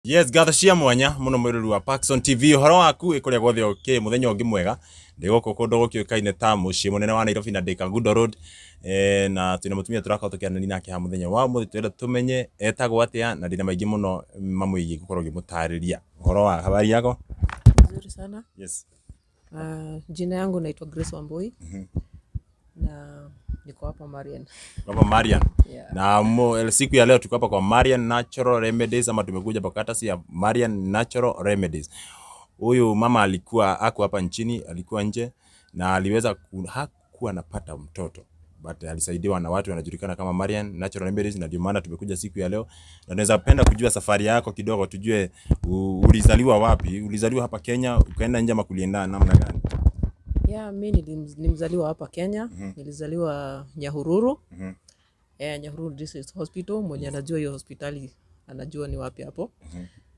Yes, ngatho cia mwanya muno mwiruri wa Parkson TV. Uhoro waku ikuria gwothe okay. Muthenya ungi mwega ndi guku kundu gukiukaine ta mucii munene wa Nairobi na ndi Kangundo Road, na twina mutumia turakorwo tukianania nake ha muthenya wa umuthi. Twenda tumenye etagwo atia na ndina maingi muno mamwigie gukorwo ngimutariria uhoro wa habari yako. Nzuri sana. Yes. Jina yangu naitwa Grace Wambui na niko hapa Marian. Hapa Marian. Yeah. Na siku ya leo tuko hapa kwa Marian Natural Remedies, ama tumekuja hapa courtesy ya Marian Natural Remedies. Huyu mama alikuwa ako hapa nchini, alikuwa nje na aliweza hakuwa anapata mtoto, but alisaidiwa na watu wanajulikana kama Marian Natural Remedies, na ndio maana tumekuja siku ya leo, na tunaweza penda kujua safari yako kidogo, tujue ulizaliwa wapi, ulizaliwa hapa Kenya, ukaenda nje ama kulienda namna gani? Yeah, mi ni mzaliwa hapa Kenya. Nilizaliwa Nyahururu. Nyahururu District Hospital. Mwenye anajua hiyo hospitali anajua ni wapi hapo.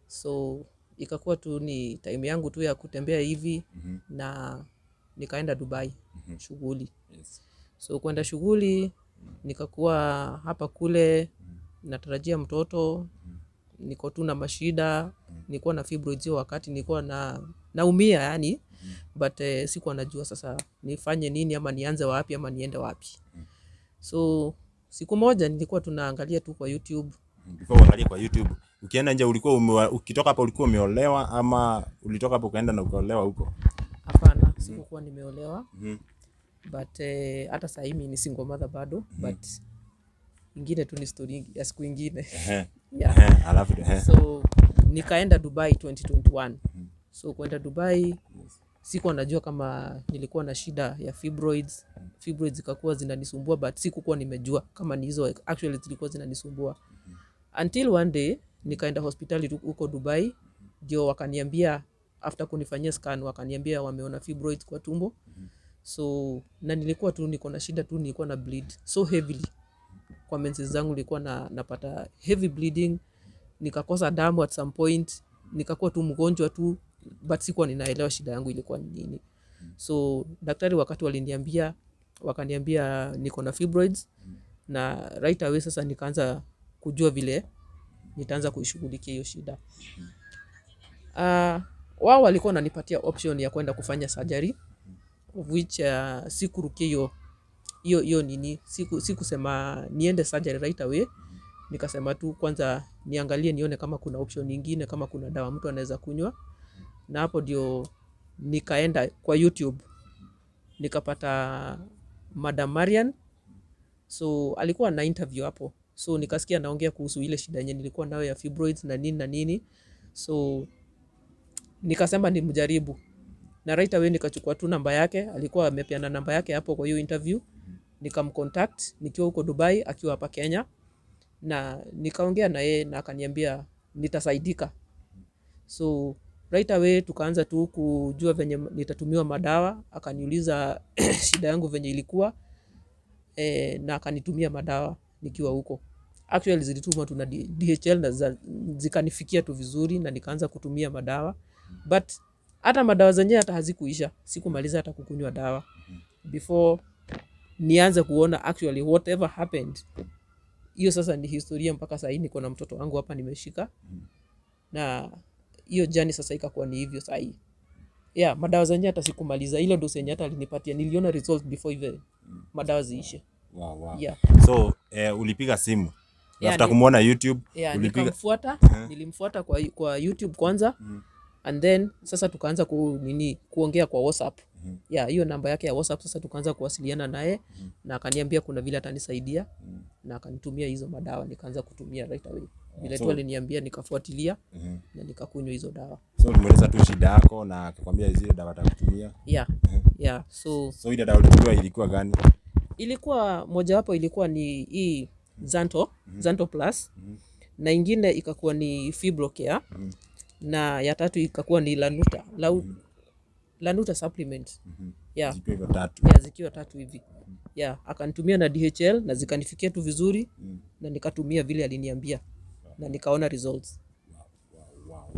So ikakuwa tu ni time yangu tu ya kutembea hivi na nikaenda Dubai shughuli. So kwenda shughuli nikakuwa hapa kule natarajia mtoto, niko tu na mashida, nilikuwa na fibroids hiyo wakati, nilikuwa na naumia yani, but sikuwa najua sasa nifanye nini ama nianze wapi ama niende wapi. So siku moja nilikuwa tunaangalia tu kwa YouTube. Before uangalie kwa YouTube, ukienda nje ulikuwa ukitoka hapa ulikuwa umeolewa ama ulitoka hapo ukaenda na ukaolewa huko? Hapana, sikukuwa nimeolewa. But hata sasa mimi ni single mother bado, but ingine tu ni story ya siku ingine. Yeah. Alafu. So nikaenda Dubai 2021. So kwenda Dubai sikuwa najua kama nilikuwa na shida ya fibroids. Fibroids zikakuwa zinanisumbua, but sikukuwa nimejua kama ni hizo actually zilikuwa zinanisumbua. Until one day nikaenda hospitali huko Dubai, ndio wakaniambia, after kunifanyia scan, wakaniambia wameona fibroids kwa tumbo. So na nilikuwa tu niko na shida tu, nilikuwa na bleed so heavily kwa menses zangu, nilikuwa na napata heavy bleeding, nikakosa damu at some point, nikakuwa tu mgonjwa tu, but sikuwa ninaelewa shida yangu ilikuwa ni nini. So daktari wakati waliniambia, wakaniambia niko na fibroids, na right away sasa nikaanza kujua vile nitaanza kuishughulikia hiyo shida. Wao walikuwa wananipatia option ya kwenda kufanya surgery, of which sikurukia hiyo hiyo hiyo nini, sikusema niende surgery right away. Nikasema tu kwanza niangalie nione kama kuna option nyingine, kama kuna dawa mtu anaweza kunywa. Na hapo ndio nikaenda kwa YouTube nikapata Madam Marian. So alikuwa na interview hapo, so nikasikia anaongea kuhusu ile shida yenye nilikuwa nayo ya fibroids na nini na nini. So nikasema nimjaribu, na right away nikachukua tu namba yake, alikuwa amepeana namba yake hapo kwa hiyo interview. Nikamcontact nikiwa huko Dubai, akiwa hapa Kenya, na nikaongea na yeye na akaniambia nitasaidika. So right away tukaanza tu kujua venye nitatumiwa madawa, akaniuliza shida yangu venye ilikuwa, na akanitumia madawa nikiwa huko. Actually zilitumwa tu na DHL na zikanifikia tu vizuri na nikaanza kutumia madawa. But hata madawa zenyewe hata hazikuisha, sikumaliza hata kukunywa dawa before nianze kuona actually whatever happened. Hiyo sasa ni historia. Mpaka sahii niko na mtoto wangu hapa nimeshika, na hiyo journey sasa ikakuwa ni hivyo sahii. Yeah, madawa zenyewe hata sikumaliza, ile dose yenye hata alinipatia niliona result before even madawa ziishe. Yeah. So ulipiga simu Yeah, after kumwona YouTube? Yeah, ulipiga nikamfuata, nilimfuata kwa YouTube kwanza, and then sasa tukaanza nini, kuongea kwa WhatsApp. Yeah, hiyo namba yake ya WhatsApp, sasa tukaanza kuwasiliana naye na akaniambia kuna vile atanisaidia na akanitumia hizo madawa, nikaanza kutumia right away. Vile tu aliniambia nikafuatilia na nikakunywa hizo dawa. So ulimweleza tu shida yako na akakwambia zile dawa atakutumia? Yeah. So So ile dawa ulitumiwa ilikuwa gani? Ilikuwa mojawapo ilikuwa ni hii Zanto, Zanto Plus, na ingine ikakuwa ni Fibrocare, na ya tatu ikakuwa ni Lanuta, Lanuta supplement. Yeah. Zikiwa hivyo tatu. Yeah, zikiwa tatu hivi. Yeah, akanitumia na DHL na zikanifikia tu vizuri na nikatumia vile aliniambia na nikaona results. Wow.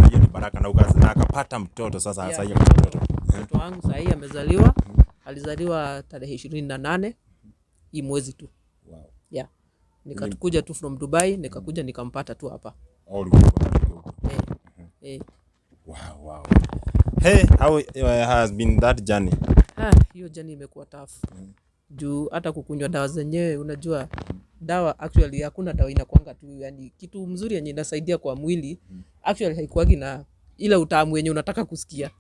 Hiyo ni baraka na akapata mtoto sasa. Yeah, Sasa hiyo mtoto. Mtoto wangu sahii amezaliwa, alizaliwa tarehe 28 hii mwezi tu. Yeah. Nikakuja tu from Dubai, nikakuja nikampata tu hapa. Oh, ulikuwa uko huko. Eh. Wow. Hey, how has been that journey? Hiyo journey imekuwa tough. Juu hata kukunywa dawa zenyewe, unajua dawa actually hakuna dawa inakuanga tu, yani kitu mzuri yenye inasaidia kwa mwili actually haikuagi na ile utamu yenye unataka kusikia.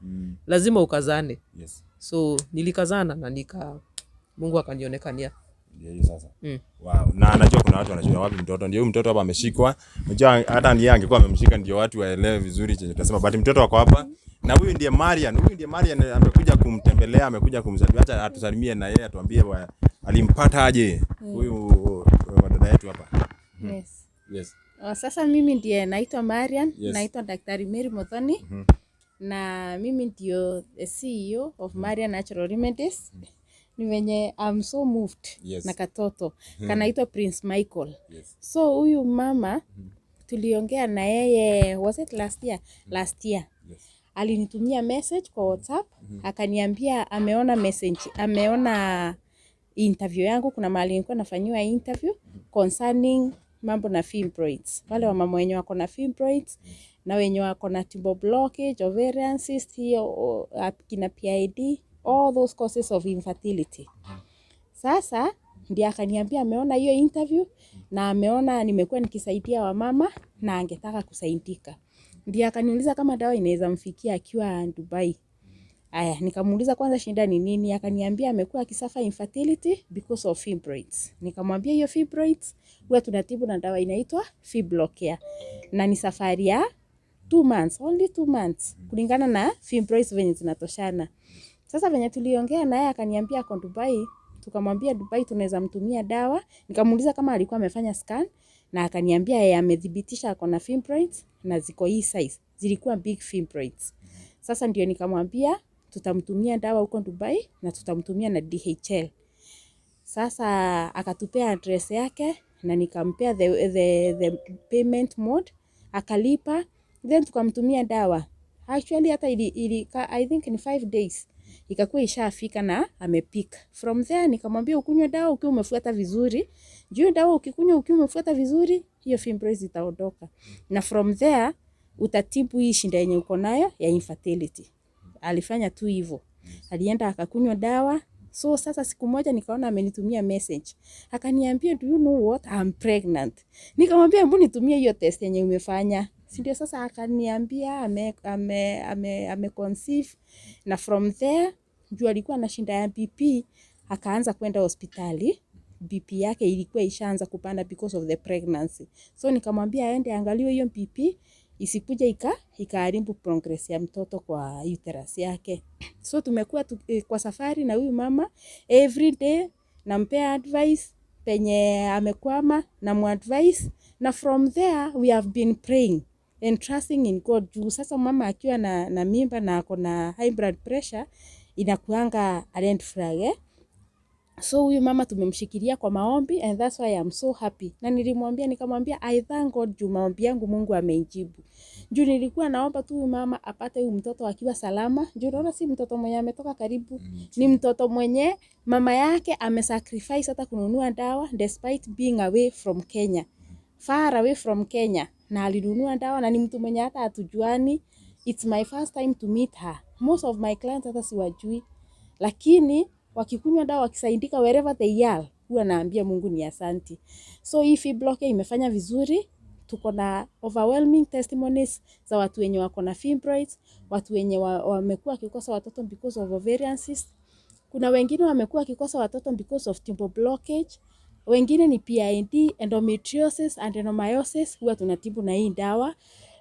Lazima ukazane. Yes. So nilikazana na Mungu akanionekania. Ndio hiyo sasa. Wow. Na najua kuna watu wanajua wapi mtoto. Ndio huyu mtoto hapa ameshikwa. Unajua hata ndiye angekuwa amemshika ndio watu waelewe vizuri chenye tunasema. But mtoto wako hapa. Na huyu ndiye Marian. Huyu ndiye Marian amekuja kumtembelea, amekuja kumsalimia. Acha atusalimie na yeye atuambie alimpata aje huyu dada yetu hapa. Yes. Yes. Sasa mimi ndiye naitwa Marian, Yes. naitwa Daktari Mary Muthoni. Na mimi ndio the CEO of Marian Natural Remedies. Ni venye I'm so moved Yes. na katoto kanaitwa Prince Michael. Yes. So huyu mama tuliongea na yeye, was it last year? Last year. Yes. Alinitumia message kwa WhatsApp, akaniambia ameona message, ameona interview yangu, kuna mahali nilikuwa nafanyiwa interview concerning mambo na fibroids. Wale wamama wenye wako na fibroids na wenye wako na tubal blockage, ovarian cyst, hiyo kina PID, all those causes of infertility. Sasa ndiye akaniambia ameona hiyo interview na ameona nimekuwa nikisaidia wamama na angetaka kusaidika. Ndiye akaniuliza kama dawa inaweza mfikia akiwa Dubai. Aya, nikamuuliza kwanza shida ni nini, akaniambia amekuwa akisuffer infertility because of fibroids. Nikamwambia hiyo fibroids huwa tunatibu na dawa inaitwa Fibrocare, na ni safari ya 2 months, only 2 months kulingana na fibroids venye zinatoshana. Sasa venye tuliongea naye akaniambia ako Dubai, tukamwambia Dubai tunaweza mtumia dawa. Nikamuuliza kama alikuwa amefanya scan na akaniambia yeye amethibitisha ako na fibroids na ziko hii size, zilikuwa big fibroids. Sasa ndio nikamwambia tutamtumia dawa huko Dubai na tutamtumia na DHL. Sasa akatupea address yake na nikampea the payment mode, akalipa, then tukamtumia dawa. Actually hata ili I think in 5 days ikakuwa ishafika na amepika. From there nikamwambia ukunywe dawa ukiwa umefuata vizuri. Juu dawa ukikunywa ukiwa umefuata vizuri, hiyo fibroids itaondoka. Na from there utatibu hii shida yenye uko nayo ya infertility. Alifanya tu hivyo. Alienda akakunywa dawa. So sasa siku moja nikaona amenitumia message. Akaniambia, do you know what? I'm pregnant. Nikamwambia hebu nitumie hiyo test yenye umefanya. Si ndio sasa akaniambia ame conceive, na from there juu alikuwa na shida ya BP akaanza kwenda hospitali. BP yake ilikuwa ishaanza kupanda because of the pregnancy. So nikamwambia aende angaliwe hiyo BP isikuja ikaharibu progress ya mtoto kwa uterus yake. So tumekuwa kwa safari na huyu mama every day, nampea advice penye amekwama na muadvise, na from there we have been praying and trusting in God. Juu sasa mama akiwa na mimba na ako na high blood pressure inakuanga a red flag, eh? So huyu mama tumemshikilia kwa maombi, and that's why I'm so happy. Na nilimwambia, nikamwambia I thank God juu maombi yangu Mungu ameijibu. Juu nilikuwa naomba tu huyu mama apate huyu mtoto akiwa salama. Juu unaona si mtoto mwenye ametoka karibu, ni mtoto mwenye mama yake amesacrifice hata kununua dawa despite being away from Kenya. Far away from Kenya. Na alinunua dawa na ni mtu mwenye hata hatujuani. It's my first time to meet her. Most of my clients hata siwajui. Lakini wakikunywa dawa wakisaidika wherever they are, huwa naambia Mungu ni asanti. So hii Fibrocare imefanya vizuri. Tuko na overwhelming testimonies za watu wenye wako na fibroids, watu wenye wamekuwa wakikosa watoto because of ovarian cyst. Kuna wengine wamekuwa wakikosa watoto because of tubal blockage. Wengine ni PID, endometriosis, adenomyosis, huwa tunatibu na hii dawa.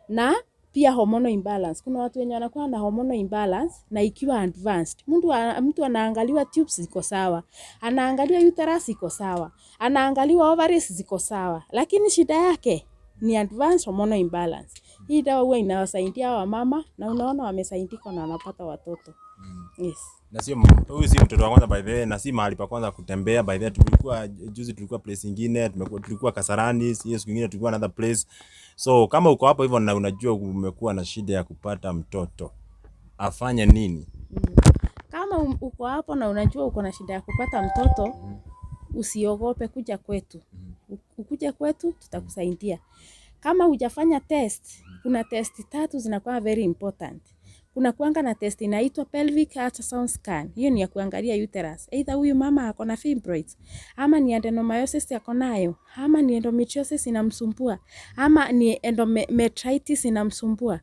Na pia hormonal imbalance. Kuna watu wenye wanakuwa na hormonal imbalance na ikiwa advanced. Mtu anaangaliwa tubes ziko sawa, anaangaliwa uterus iko sawa, anaangaliwa ovaries ziko sawa, lakini shida yake ni advanced hormonal imbalance. Hii dawa huwa inawasaidia wamama na unaona wamesaidika na wanapata watoto. Yes. Na sio huyu si mtoto wa kwanza by the way, na si mahali pa kwanza kutembea by the way. Tulikuwa juzi, tulikuwa place nyingine, tulikuwa Kasarani, hiyo siku nyingine tulikuwa another place. So kama uko hapo hivyo na unajua umekuwa na shida ya kupata mtoto, afanye nini? Kama uko hapo na unajua uko na shida ya kupata mtoto, usiogope kuja kwetu. Ukuje kwetu tutakusaidia. Kama hujafanya test, Kuna test tatu zinakuwa very important. Kuna kuanga na test inaitwa pelvic ultrasound scan. Hiyo ni ya kuangalia uterus. Either huyu mama ako na fibroids, ama ni adenomyosis ako nayo, ama ni endometriosis inamsumbua, ama ni endometritis inamsumbua.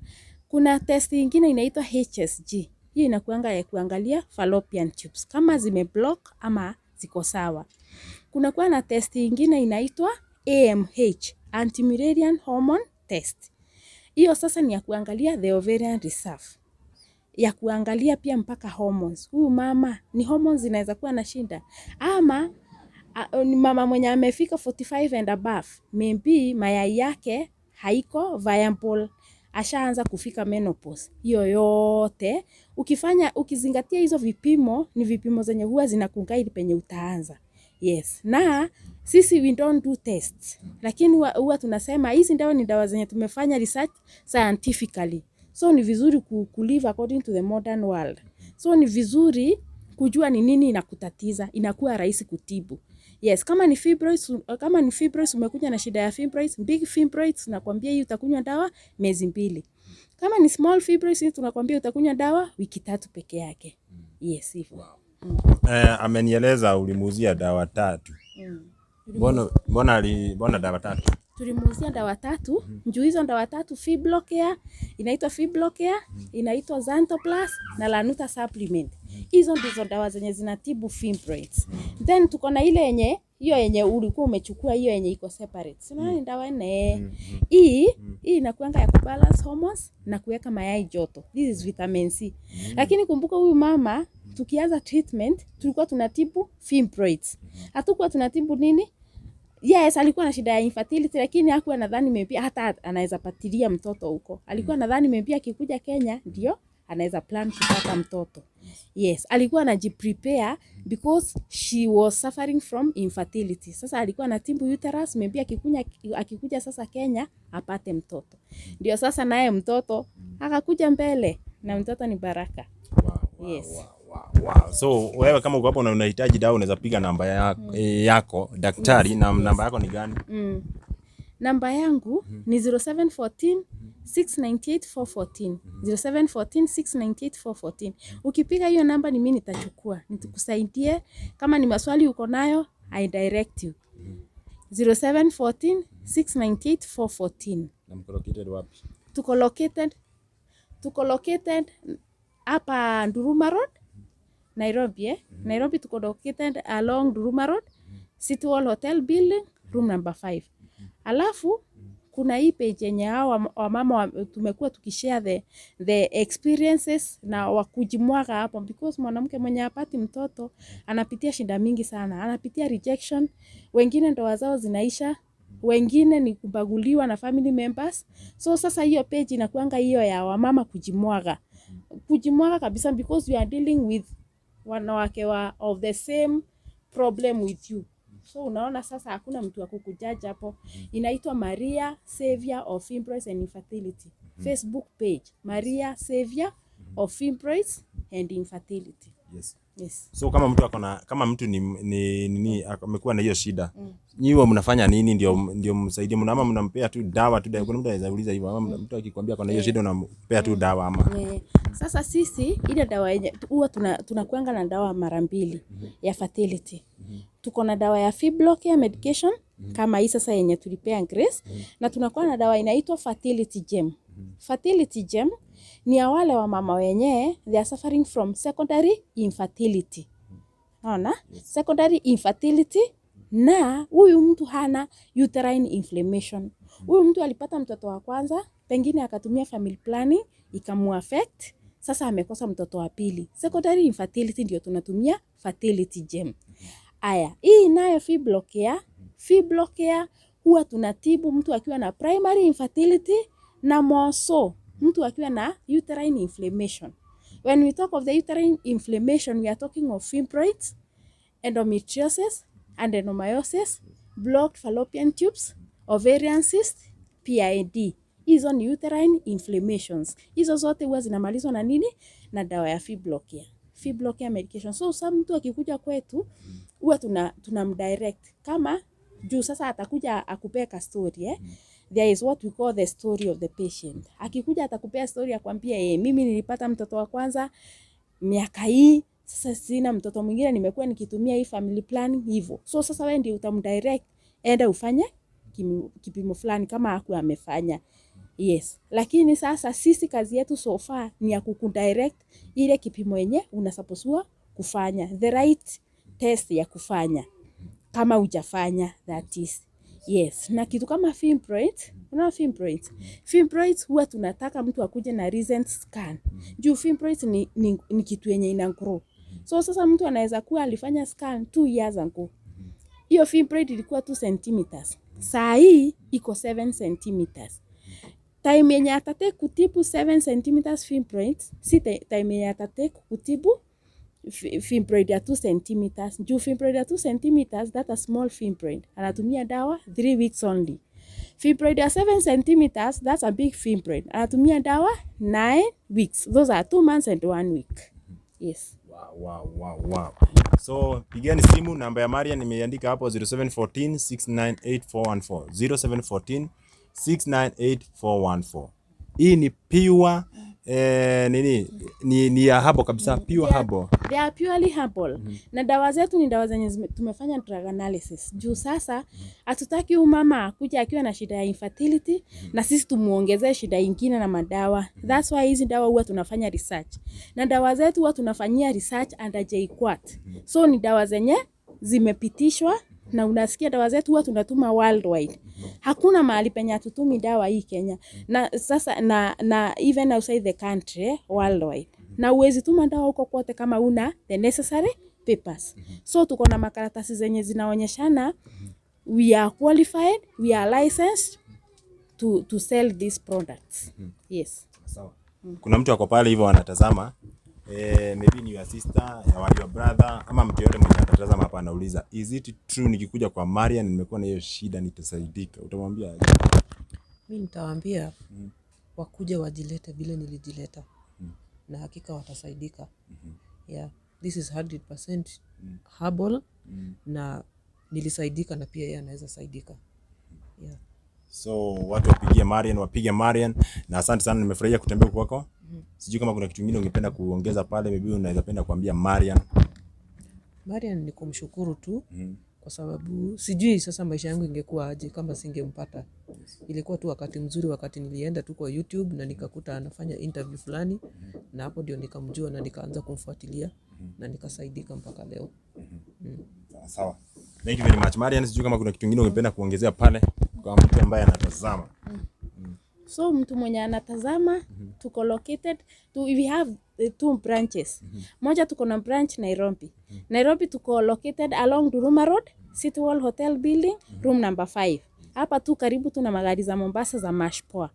Kuna test ingine inaitwa HSG. Hiyo inakuanga ya kuangalia fallopian tubes kama zimeblock ama ziko sawa. Kuna kuwa na test ingine inaitwa AMH, anti-Müllerian hormone test. Hiyo sasa ni ya kuangalia the ovarian reserve, ya kuangalia pia mpaka hormones. Huyu mama ni hormones zinaweza kuwa na shida, ama ni mama mwenye amefika 45 and above, maybe mayai yake haiko viable, ashaanza kufika menopause. Hiyo yote ukifanya, ukizingatia hizo vipimo, ni vipimo zenye huwa zinakuguide penye utaanza. Yes, na sisi we don't do tests, lakini huwa tunasema hizi dawa ni dawa zenye tumefanya research scientifically, so ni vizuri ku live according to the modern world. So ni vizuri kujua ni nini inakutatiza, inakuwa rahisi kutibu. Yes, kama ni fibroids umekuja na shida ya fibroids, big fibroids, nakwambia hii utakunywa dawa miezi 2. Kama ni small fibroids, hii tunakwambia utakunywa dawa wiki 3 peke yake. Yes, hivyo. Amenieleza ulimuuzia dawa tatu. Mbona dawa tatu? Tulimuuzia dawa tatu. Juu hizo dawa tatu, Fibrocare, inaitwa Fibrocare, inaitwa Xanthoplus na Lanuta supplement. Hizo ndizo dawa zenye zinatibu fibroids. Then tuko na ile yenye, hiyo yenye ulikuwa umechukua, hiyo yenye iko separate. Si unaona ni dawa nne. Hii inakuanga ya kubalance hormones na kuweka mayai joto. This is vitamin C. Lakini kumbuka huyu mama tukianza treatment tulikuwa tunatibu fibroids. Hatukuwa tunatibu nini? Yes, alikuwa na shida ya infertility, lakini hakuwa nadhani maybe hata anaweza patilia mtoto huko. Alikuwa nadhani maybe akikuja Kenya ndio anaweza plan kupata mtoto. Yes, alikuwa anajiprepare because she was suffering from infertility. Sasa alikuwa anatibu uterus, maybe akikuja sasa Kenya apate mtoto. Ndio sasa naye mtoto akakuja mbele na mtoto ni baraka. Yes. Wow. So wewe kama uko hapo na unahitaji dawa unaweza piga namba yako daktari. Na namba yako ni gani? Namba yangu ni 0714 698 414. 0714 698 414. Ukipiga hiyo namba ni mimi nitachukua, nitakusaidie. Kama ni maswali uko nayo, I direct you. 0714 698 414. Na mko located wapi? Tuko located hapa Nduruma Road, Nairobi, eh? Nairobi tuko located along Nduruma Road, City Hall Hotel building, room number 5. Alafu kuna hii page yenye hao wamama tumekuwa tukishare the experiences na wakujimwaga hapo, because mwanamke mwenye hapati mtoto anapitia shida mingi sana, anapitia rejection, wengine ndoa zao zinaisha, wengine ni kubaguliwa na family members. So sasa hiyo page inakuanga hiyo ya wamama kujimwaga, kujimwaga kabisa, because we are dealing with wanawake of the same problem with you. So unaona sasa hakuna mtu wa kukujaji hapo. Inaitwa Maria Savior of Fibroids and Infertility. Facebook page, Maria Savior of Fibroids and Infertility. Yes. Yes. So kama mtu akona, kama mtu ni nini, amekuwa na hiyo shida, nyinyi huwa mnafanya nini ndio msaidie? Mna ama mnampea tu dawa tu? Kuna mtu anaweza uliza hivyo, ama mtu akikwambia akona hiyo shida unampea tu dawa ama? Sasa sisi ile dawa yenye huwa tunakuanga na dawa mara mbili ya fertility. Tuko na dawa ya Fibrocare medication kama hii sasa yenye tulipea Grace, na tunakuwa na dawa inaitwa Fertility Gem. Fertility Gem ni ya wale wa mama wenyewe they are suffering from secondary infertility. Unaona? Secondary infertility, na huyu mtu hana uterine inflammation. Huyu mtu alipata mtoto wa kwanza, pengine akatumia family planning ikamuaffect, sasa amekosa mtoto wa pili. Secondary infertility ndio tunatumia Fertility Gem. Aya, hii nayo Fibrocare, Fibrocare huwa tunatibu mtu akiwa na primary infertility na more so mtu akiwa na uterine inflammation. When we talk of the uterine inflammation, we are talking of fibroids, endometriosis, adenomyosis, blocked fallopian tubes, ovarian cyst, PID. Hizo ni uterine inflammations. Hizo zote huwa zinamalizwa na nini? Na dawa ya Fibrocare. Fibrocare medication. So sasa mtu akikuja kwetu huwa tuna tunamdirect kama juu sasa atakuja akupea ka story, eh? There is what we call the story of the patient. Akikuja atakupea story akwambia, mimi nilipata mtoto wa kwanza miaka hii, sasa sina mtoto mwingine, nimekuwa nikitumia hii family planning hivyo. So sasa wewe ndio utamdirect enda ufanye kipimo fulani kama hakuwa amefanya. Yes, lakini sasa sisi kazi yetu so far ni ya kukudirect ile kipimo yenye unasaposiwa kufanya, the right test ya kufanya kama hujafanya, that is. Yes, na kitu kama fibroid, unaona fibroids? Fibroids huwa tunataka mtu akuje na recent scan. Juu fibroids ni kitu yenye ina grow. So sasa mtu anaweza kuwa alifanya scan 2 years ago. Hiyo fibroid ilikuwa 2 centimeters. Saa hii iko 7 centimeters. Time yenye atatake kutibu 7 centimeters fibroids, si time yenye atatake kutibu fibroid ya 2 centimeters. Juu fibroid ya 2 centimeters, that a small fibroid. Anatumia dawa 3 weeks only. Fibroid ya 7 centimeters, that's a big fibroid. Anatumia dawa 9 weeks. Those are 2 months and 1 week. Yes. Wow. So pigeni simu, namba ya Marian nimeiandika hapo 0714 698 414. 0714 698 414. Hii ni pure nini ni ya herbal kabisa, pure herbal. They are purely herbal. Na dawa zetu ni dawa zenye tumefanya drug analysis. Juu sasa hatutaki huyu mama akuja akiwa na shida ya infertility na sisi tumuongezee shida ingine na madawa. That's why hizi dawa huwa tunafanya research. Na dawa zetu huwa tunafanyia research under JKUAT. So ni dawa zenye zimepitishwa na unasikia dawa zetu huwa tunatuma worldwide. Hakuna mahali penye hatutumi dawa hii Kenya. Na sasa na even outside the country, worldwide. Na huwezi tuma dawa huko kote kama una the necessary papers. So tuko na makaratasi zenye zinaonyeshana we are qualified, we are licensed to sell these products. Yes. Sawa. Kuna mtu ako pale hivyo anatazama, maybe ni your sister or your brother ama mtu yote mwenye atatazama hapa anauliza, is it true nikikuja kwa Marian nimekuwa na hiyo shida nitasaidika? Utamwambia aje? Mi nitawaambia wakuja wajilete vile nilijileta, na hakika watasaidika. Yeah, this is 100% herbal na nilisaidika na pia yeye anaweza saidika. Yeah. So watu wapigie Marian, wapige Marian, na asante sana, nimefurahia kutembea kwako. Sijui kama kuna kitu kingine ungependa kuongeza pale, maybe unaweza penda kuambia Marian. Marian ni kumshukuru tu kwa sababu sijui sasa maisha yangu ingekuwa aje kama singempata. Ilikuwa tu wakati mzuri, wakati nilienda tu kwa YouTube na nikakuta anafanya interview fulani, na hapo ndio nikamjua na nikaanza kumfuatilia na nikasaidika mpaka leo. Sawa sawa. Thank you very much Marian, sijui kama kuna kitu kingine ungependa kuongezea pale kwa mtu ambaye anatazama. So mtu mwenye anatazama, tuko located we have two branches. Moja tuko na branch Nairobi. Nairobi tuko located along Duruma Road, City Hall Hotel Building, room number 5. Hapa tu karibu tuna magari za Mombasa za Mashpoa.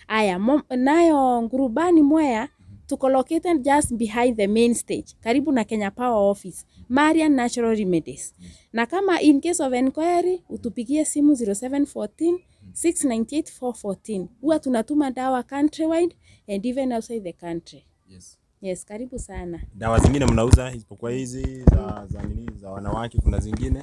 Aya, nayo Ngurubani Mwea tuko located just behind the main stage, karibu na Kenya Power Office, Marian Natural Remedies. Na kama in case of enquiry utupigie simu 0714 698 414. Huwa tunatuma dawa countrywide and even outside the country. Yes. Yes, karibu sana. Dawa zingine mnauza isipokuwa hizi za nini za wanawake, kuna zingine?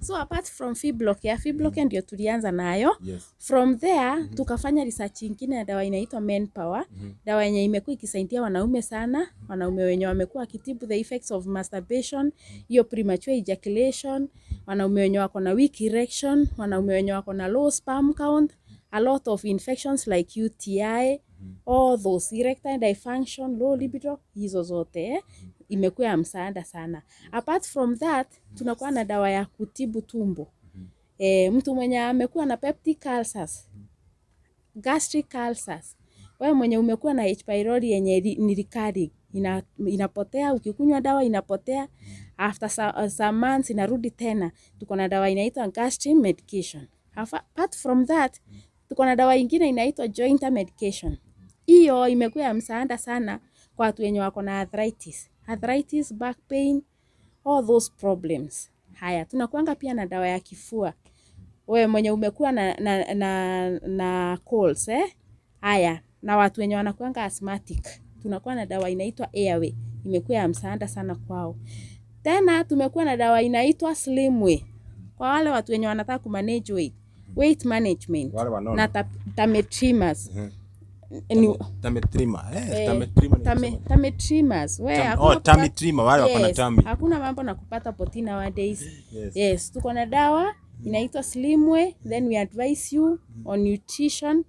So apart from Fiblock, ya Fiblock ndio tulianza nayo. Yes. From there tukafanya research ingine ya dawa inaitwa Manpower. Dawa yenye imekuwa ikisaidia wanaume sana, wanaume wenye wamekuwa wakitibu the effects of masturbation, hiyo premature ejaculation, wanaume wenye wako na weak erection, wanaume wenye wako na low sperm count, a lot of infections like UTI, all those erectile dysfunction, low libido, hizo zote imekuwa ya msaada sana. Apart from that, tunakuwa na dawa ya kutibu tumbo. Mtu mwenye amekuwa na peptic ulcers, gastric ulcers, wewe mwenye umekuwa na H pylori yenye ni recurring, inapotea, ukikunywa dawa inapotea, after some months inarudi tena. Tuko na dawa inaitwa gastric medication. Apart from that, tuko na dawa ingine inaitwa joint medication. Hiyo imekuwa ya msaada sana kwa watu wenye wako na arthritis, arthritis, back pain, all those problems. Haya, tunakuanga pia na dawa ya kifua. Wewe mwenye umekuwa na colds, eh? Haya, na watu wenye wanakuanga asthmatic, tunakuwa na dawa inaitwa Airway. Imekuwa ya msaada sana kwao. Tena tumekuwa na dawa inaitwa Slimway. Kwa wale watu wenye wanataka kumanage weight. Weight management Wale wanono. Na tummy trimmers. Ni- Tummy trimmer. Eh, tummy trimmer ni kusema- tummy trimmers. We, hakuna Oh, tummy trimmer, wale wako na Yes, tummy. hakuna mambo na kupata poti nowadays. Yes. Yes, tuko na dawa inaitwa Slimway, then we advise you on nutrition.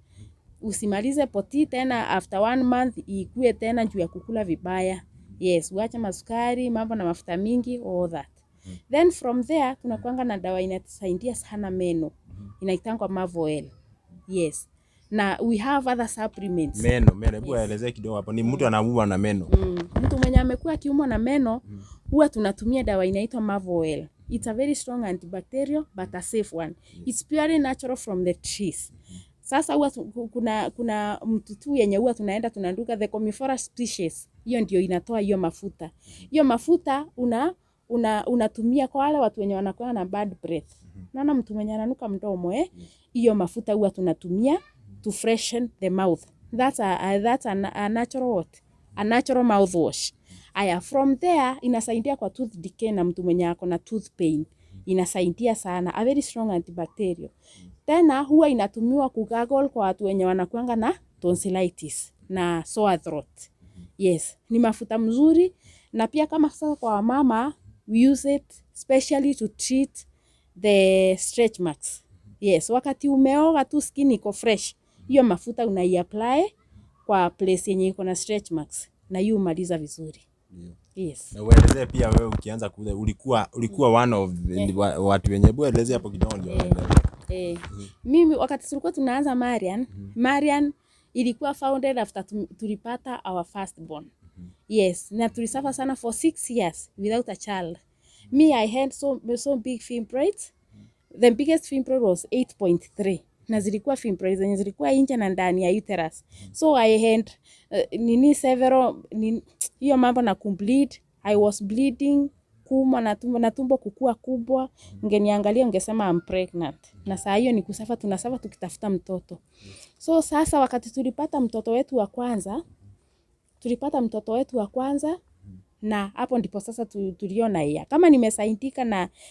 Usimalize poti tena after one month ikue tena juu ya kukula vibaya. Yes, uache masukari, mambo na mafuta mingi, all that. Then from there tunakuanga na dawa inatusaidia sana meno. Inaitangwa Marvel. Yes. Na we have other supplements. Meno, meno. Hebu elezee kidogo hapo. Ni mtu anaumwa na meno. Mtu mwenye amekuwa akiumwa na meno huwa tunatumia dawa inaitwa Marvel. It's a very strong antibacterial but a safe one. It's purely natural from the trees. Sasa huwa kuna mtutu yenye huwa tunaenda tunanduka the Commiphora species. Hiyo ndio inatoa hiyo mafuta. Hiyo mafuta unatumia kwa wale watu wenye wanakuwa na bad breath. Naona mtu mwenye ananuka mdomo eh? Hiyo mafuta huwa tunatumia to freshen the mouth. That's a natural what? A natural mouthwash. Aya, from there inasaidia kwa tooth decay na mtu mwenye ako na tooth pain. Inasaidia sana, a very strong antibacterial. Tena huwa inatumiwa kugargle kwa watu wenye wanakuanga na tonsillitis na sore throat. Yes, ni mafuta mzuri na pia kama sasa kwa wamama we use it specially to treat the stretch marks. Yes, wakati umeoga tu skin iko fresh, hiyo mafuta unaiapply kwa place yenye iko na stretch marks na hiyo umaliza vizuri. Yes. Na uelezee pia wewe ukianza kuuza ulikuwa one of the, watu wenye, hebu elezee hapo kidogo ndio waelewe. Eh, mimi wakati tulikuwa tunaanza Marian, Marian ilikuwa founded after tulipata our first born. Yes, na tulisuffer sana for 6 years without a child. Me, I had so, so big fibroids. The biggest fibroid was 8.3 na zilikuwa fibroids zenye zilikuwa nje na ndani ya uterus. So I had nini several hiyo mambo na kubleed. I was bleeding, kuumwa na tumbo kukua kubwa. Ungeniangalia ungesema I'm pregnant. Na saa hiyo ni kusuffer, tunasuffer tukitafuta mtoto. So sasa wakati tulipata mtoto wetu wa kwanza, tulipata mtoto wetu wa kwanza na hapo ndipo sasa tuliona ya kama nimesaidika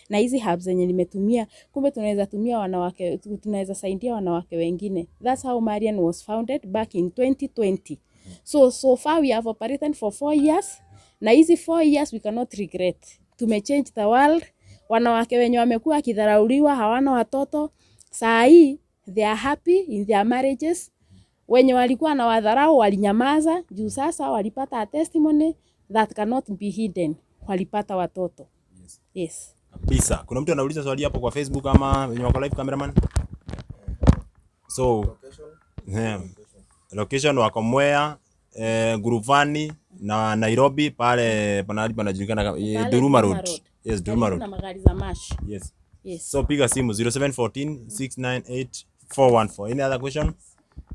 na hizi herbs zenye nimetumia, kumbe tunaweza tumia wanawake, tunaweza saidia wanawake wengine. That's how Marian was founded back in 2020. So far we have operated for 4 years na hizi 4 years we cannot regret. Tumechange the world. Wanawake wenye wamekuwa wakidharauliwa hawana watoto, saa hii they are happy in their marriages. Wenye walikuwa na wadharau walinyamaza juu sasa walipata a testimony that cannot be hidden, walipata watoto. Yes. Kabisa. Kuna mtu anauliza swali hapo kwa Facebook ama wenye wako live, cameraman? So, yeah. Location wako Mwea, Nguruvani na Nairobi pale panahali panajulikana kama Pale Duruma Duruma Road. Road. Yes, Duruma Karibu Road. na magari za mash. Yes. Yes. So piga simu 0714 698 414. Any other question?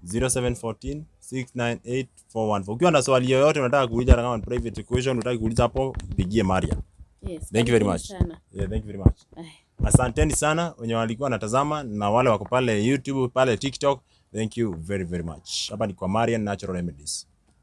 0714 698 414. Ukiwa na swali yoyote unataka kuuliza, hata kama ni private question unataka kuuliza hapo, pigie Maria. Yes. Thank you very Karibuni much. sana. Yeah, thank you very much. Ay. Asanteni sana wenye walikuwa wanatazama na wale wako pale YouTube, pale TikTok. Thank you very very much. Hapa ni kwa Marian Natural Remedies.